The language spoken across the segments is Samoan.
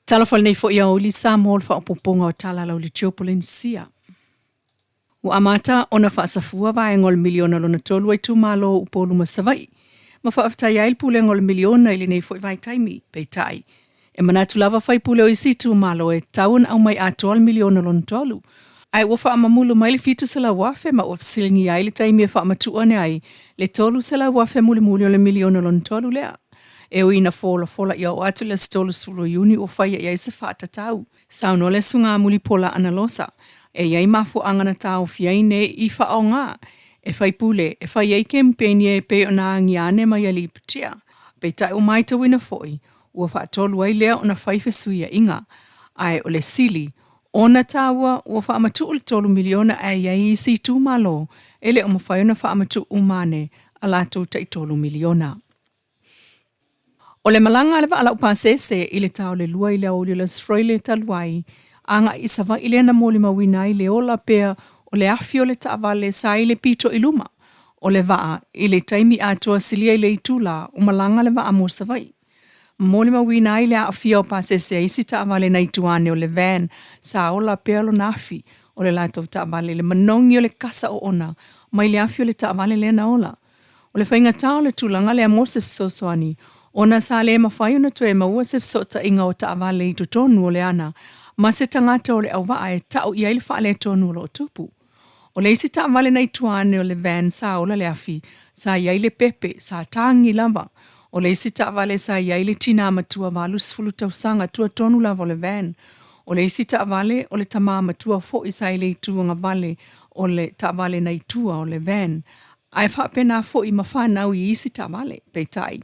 Talofa lenei foi aoauli Samoa o le faaopoopoga o tala lau le Geopolenesia. Ua amata ona faasafua vaega o le miliona lona tolu a itumalo o Upolu ma Savaii, ma faafetaia ai le pulega o le miliona i lenei foi vaitaimi. Peitai, e manatu lava faipule o isi itumalo e tatau ona aumai atoa le miliona lona tolu, ae ua faamamulu mai le $700,000 ma ua fesiligia ai le taimi e faamatuu ane ai le $300,000 mulimuli o le miliona lona tolu lea. E ui ina folafola ia oo atu i le aso 30 o Iuni ua faia i ai se faatatau. Saunoa le Susuga Mulipola Anarosa, e i ai mafuaaga na taofia ai ne i faaaoga e faipule e fai ai kempeini e pei ona agia ane mai Aliiputia. Peitai ua matauina foi, ua faatolu ai lea ona fai fesuiaiga. Ae o le sili ona taua ua faamatuu le $3 miliona ae i ai isi itumalo e le o mafai ona faamatuu uma ane a latou tai $3 miliona. O le malaga a le vaa laupasese i le ta o le 2 i le aoauli o le Aso Faraile talu ai, agai i Savaii lea na molimauina ai le ola pea o le afi o le taavale sa i le pito i luma o le vaa i le taimi atoa silia i le itula o malaga le vaa mo Savaii. Molimauina ai le aafia o pasese a isi taavale nai tua ane o le van sa ola pea lona afi o le latou taavale i le manogi o le kasa oona mai le afi o le taavale lea na ola. O le faigata o le tulaga lea mo se fesoasoani, ona sa le mafai ona toe maua se fesootaiga o taavale i totonu o le ana ma se tagata o le auvaa e tau i ai le faaletonu o lo o tupu. O le isi taavale nai tua ane o le van sa ola le afi, sa i ai le pepe, sa tagi lava. O le isi taavale sa i ai le tinā matua 80 tausaga tua tonu lava o le van. O le isi taavale, o le tamā matua foi sa i le itu agavale o le taavale nai tua o le van. Ae faapena foi ma fanau i isi taavale. Peitai,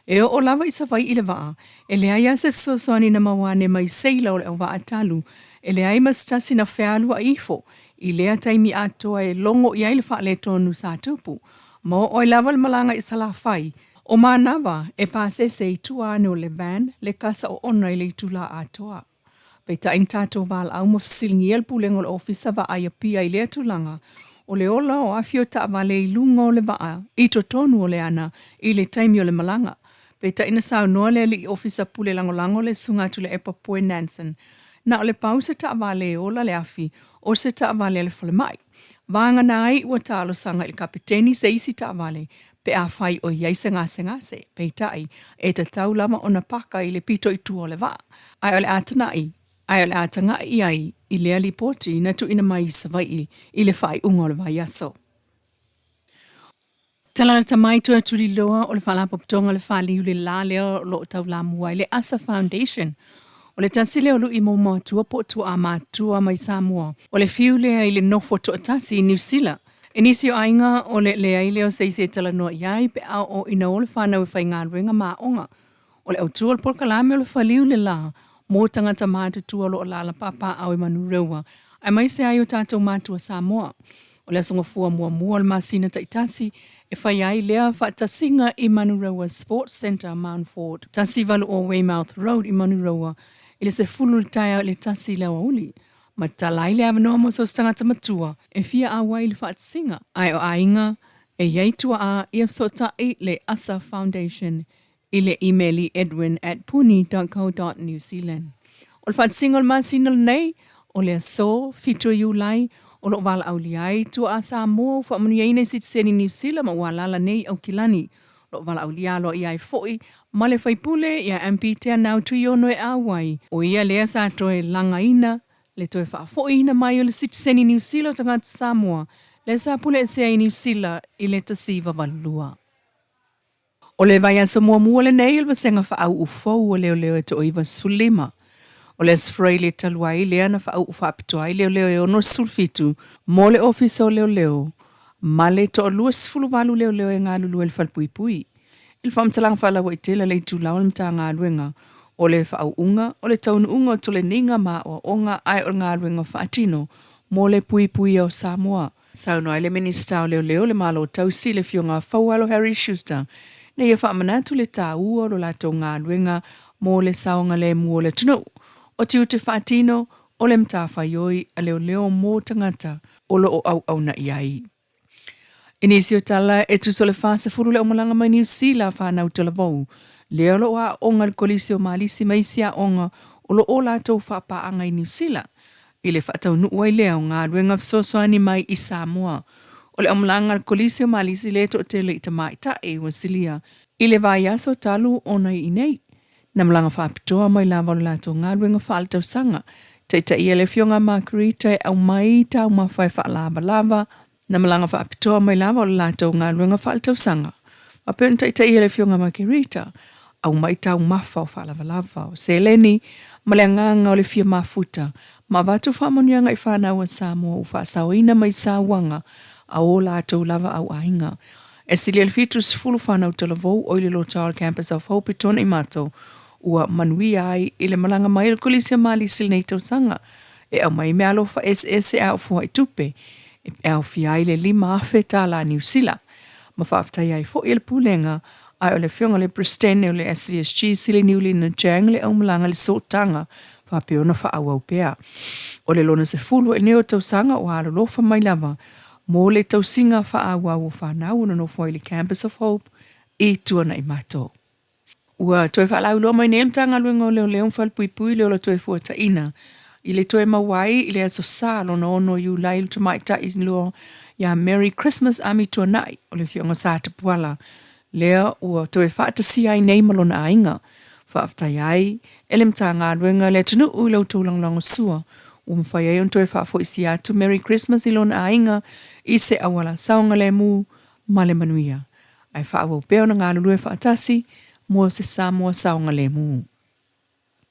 e oo lava i Savaii le vaa, e leai lava se fesoasoani na maua ane mai seila o le auvaa talu, e leai ma se tasi na fealuai ifo i lea taimi atoa e logo i ai le faaletonu sa tupu. Ma oo ai lava le malaga i Salafai, o manava e pasese i tua ane o le van le kasa oona i le itula atoa. Peitai na tatou valaau ma fesiligia le Pulega o le Ofisa Vaai Apia i lea tulaga, o le ola o afi o taavale i luga o le vaa i totonu o le ana i le taimi o le malaga. Peitai na saunoa le alii ofisa pule lagolago le Susuga Tuilaepa Poe Nanson, na o le pau se taavale e ola le afi o se taavale a le falemai. Vagana ai ua talosaga i le kapeteni se isi taavale pe afai o i ai se gasegase, peitai, e tatau lava ona paka i le pito i tua o le vaa, ae o le a tanaʻi, ae o le a tagaʻi i ai i lea lipoti na tuuina mai i Savaii i le faaiuga o le vaiaso. Tala lata mai toe tuliloa o le Faalapotopotoga o le Faliu le la lea o lo o taulamua ai le ASA Foundation. O le tasi lea o lui maumatua po o tuaa matua mai Samoa. O le fiu lea i le nofo toatasi i Niu Sila. I nisi o aiga, o le leai lea o se isi e talanoa i ai pe a oo ina o le fanau e faigaluega ma aoga. O le autu o le polokalame o le faliu le la mo tagata matutua o lo o alaala papaaao i Manurewa, aemaise ai o tatou matua Samoa. O le Aso Gafua muamua o le masina taitasi e fai ai lea faatasiga i Manurewa Sports Centre, Mountfort, 180 Weymouth Road i Manurewa i le 10 i le taeao i le 1 i le aoauli. Ma tatala ai le avanoa mo so o se tagata matua e fia auai i le faatasiga, ae o aiga e i ai tuaa ia fesootai le ASA Foundation i le imeli edwin at puni dot co dot new zealand. O le faatasiga o le masina lenei, o le aso 7 o Iulai, o lo o valaaulia ai tuaa Samoa ua faamanuiaina i sitiseni Niu Sila ma ua alaala nei i Aukilani. O lo o valaaulia aloaia ai foi ma le faipule ia MP Teanau Tuiono e auai, o ia lea sa toe lagaina le toe faafoiina mai o le sitiseni Niu Sila o tagata Samoa lea sa puleesea i Niu Sila i le 1982. O le vaiaso muamua lenei o le vasega faaauu fou o leoleo e toa-95. O le Aso Faraile talu ai lea na faauu faapitoa ai leoleo e 67 mo le Ofisa o Leoleo ma le toa-28 leoleo e galulue i le falepuipui. I le faamatalaga faalauaitele a le itula o le Matagaluega o le Faauuga o le Taunuuga o Toleniga ma Aoaoga ae o le Galuega Faatino mo le Puipuia o Samoa, Saunoa ai le Minisita o Leoleo o le Malo Tausi, le Afioga Faualo Harry Schuster, ina ia faamanatu le taua o lo latou galuega mo le saogalemu o le atunuu. O tiute faatino o le matafaioi a leoleo mo tagata o lo o auauna i ai. I nisi o tala e tusa o le 40 le aumalaga mai Niu Sila a fanau talavou, lea o lo o aooga i le Kolisi o Malisi ma isi aoga. O lo o latou faapaaga i Niu Sila i le faataunuu ai lea o galuega fesoasoani mai i Samoa. O le aumalaga a le Kolisi o Malisi lea e toatele i tamaitai ua silia i le vaiaso talu ona i inei. Na malaga faapitoa mai lava o le latou galuega faaletausaga. Taitaia le Afioga a Margherita e aumai taumafa e faalavalava. Na malaga faapitoa mai lava o le latou galuega faaletausaga. Faapea ona taitaia le Afioga a Margherita, aumai taumafa o faalavalava, o seleni, ma le agaga o le fia mafuta, ma avatu faamanuiaga i fanau a Samoa ua faasaoina mai sauaga a o latou lava auaiga. E silia i le 70 fanau talavou o i le lotoa o le Campus of Hope i Tuanaimato ua manuia ai i le malaga mai o le Kolisi o Malisi i lenei tausaga e aumai meaalofa eseese a oo fua'i tupe e aofia ai le $5,000 tālā Niu Sila ma faafetaia ai foi e le Pulega ae o le Afioga i le Peresetene o le SVSG Sili Niulina Chang le aumalaga i le sootaga faapea ona faaauau pea. O le lona 10 ai lenei o tausaga ua alolofa mai lava mo le tausiga faaauau o fanau o nonofo ai i le Campus of Hope i Tuanaimato. Ua toe faalauiloa mai nei le Matagaluega o Leoleo ma Falepuipui le ola toefuataina i le toe maua ai i le Aso Sa lona 6 o Iulai le tamaitai loa ia Merry Christmas Amituanai o le afioaga o Satapuala lea ua toe faatasia ai nei ma lona aiga. Faafetai ai e le Matagaluega le atunuu i la outou lagolagosua ua mafai ai ona toe faafoisia atu Merry Christmas i lona aiga i se auala saogalemu ma le manuia, ae faaauau pea ona galulue faatasi mo se Samoa saogalemu.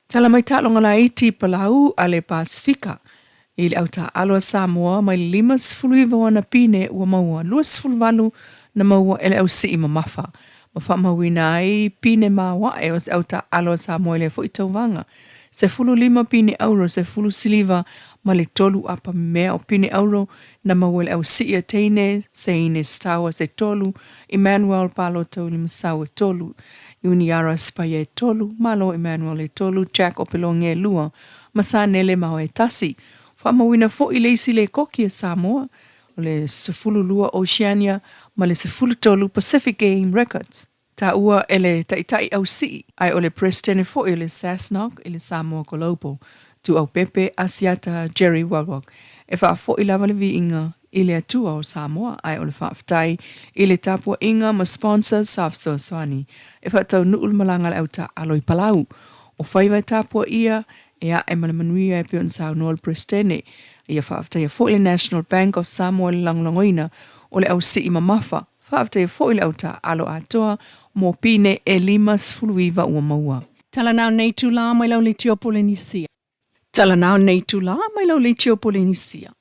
Tala mai taaloga laiti i Palau a le Pasefika i le au taaalo a Samoa mai le 59 o ana pine ua maua 28 na maua e le au sii mamafa ma faamauina ai pine maoae o se au taaalo a Samoa i lea foi tauvaga, 15 pine auro, 10 siliva ma le tolu apa memea o pine auro na maua e le au sii a teine, Seine Stowers e tolu, Emmanuel Palota Ulimasau e tolu, Iuniara Sipaia e tolu, Malo Emmanuel e tolu, Jack Opeloge e lua, ma Sanele Mao e tasi. Faamauina foi le isi lēkoki a Samoa, o le 12 Oceania ma le 13 Pacific Game Records. Taua e le Taitai Ausii, ae o le Peresetene foi o le SASNOC i le Samoa Global, Tuaupepe Asiata Jerry Welwalk, e faafoi lava le viiga i le Atua o Samoa, ae o le faafetai i le tapuaiga ma sponsors sa fesoasoani e faataunuu le malaga a le au taaalo i Palau. O faiva e tapuaia e ae ma le manuia e pei ona saunoa le Peresetene. Ia faafetaia foi le National Bank of Samoa i le lagolagoina o le au sii mamafa. Faafetaia foi le au taaalo atoa mo pine e 59 ua maua. Talanao nei itulā mai lau leitio Polenisia. Talanao nei itulā mai lau leitio Polenisia.